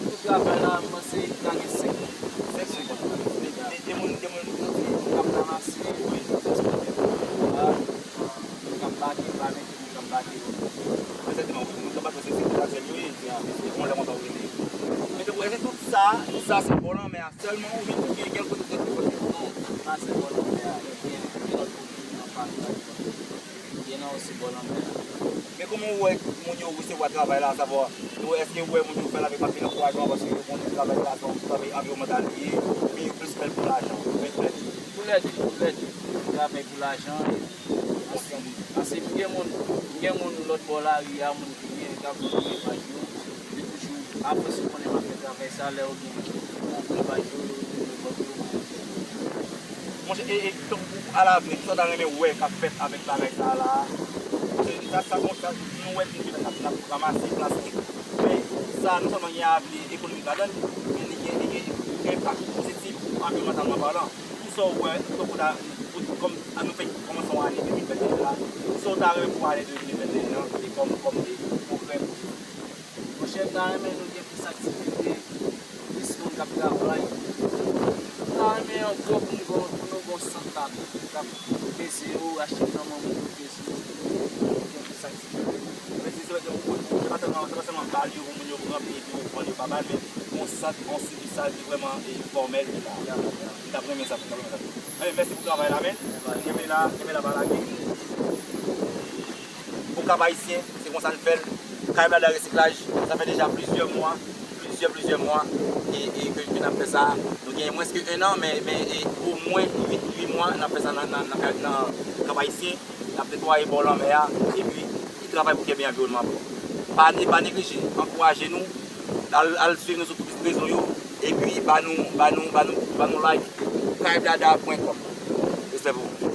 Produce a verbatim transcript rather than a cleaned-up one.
Pou travay la, m panse ta gen senk moun. Senk moun. De, de, de moun, de moun, de moun k ap ranmase, wi, transpòtè. K ap bake, pa mete moun k ap bake yo. Egzakteman, wi, moun k ap bake se, se kontraktiyèl yo ye, se, se, se yon lè konsa w rele. Men tankou, èske tout sa, tout sa se bò lanmè a sèlman oubyen tou gen kèk kote tèt li pote? Non, tout sa se bò lanmè a, gen, gen lòt kote, anfas, pa egzanp. Gen nan osi bò lanmè a. Men kòman w wè moun yo resevwa travay la, savwa, yo, èske w wè moun yo fè l avèk anpil ankourajman paske yo konnen travay la se yon travay anviwònmantal li ye, oubyen yo plis fè l pou lajan? Pou lède, pou lède. Travay pou lajan, e, paske, paske gen moun, gen moun lòt bò lari a, moun ki gen, k ap vann grenn vaj yo, yo toujou, apre si w konnen m ap fè travay sa, lè yo gen grenn vaj yo, yo toujou vann yo. Monchè, e, e, tankou alavenn, kisa w ta renmen wè k ap fèt avèk bagay sa a la a? Paske sa, sa, bon, sa, nou wè moun ki ap, ap ranmase plastik. Men sa, non sèlman gen avni ekonomik ladan l, men li gen, li gen yon enpak pozitif anviwònmantalman palan. Kisa w wè, tankou ta, pou, kòm, an nou fèk kòmanse yon ane de mil venteyen la, kisa w ta renmen pou ane de mil venteyen an, e kòm, kòm de pwogrè pou Monchè, m ta renmen nou gen plis aktivite, plis moun k ap travay. M ta renmen ankò pou nou gon, pou nou gon sant la, k ap peze yo, achte nan manman yo, peze yo, pou nou gen plis aktivite. Sa vle di, se pa sèlman, se pa sèlman bal yo pou moun yo pran, epi yo vann yo pa bal, men yon sant, yon sikisal ki vrèman, e, fòmèl ki la. M t ap renmen sa tou, m t ap renmen sa tou. Anben, mèsi pou travay la, men. Kenbe la, kenbe la, pa lage. Pou Kap Ayisyen, se konsa n fè l. Kay Blada Resiklaj, sa fè deja plizyè mwa, plizyè, plizyè mwa, e, e ke, ke n ap fè sa. Nou gen mwens ke en an, men, men, e, omwen uit, uit mwa, n ap fè sa nan, nan, nan, nan Kap Ayisyen. N ap netwaye bò lanmè a, epi, e travay pou kenbe anviwònman an pwòp. Pa, e pa neglije, ankouraje nou, al, al swiv nou sou tout rezo yo, epi ba nou, ba nou, ba nou, ba nou like, kay blada pwen kòm. Respè pou ou.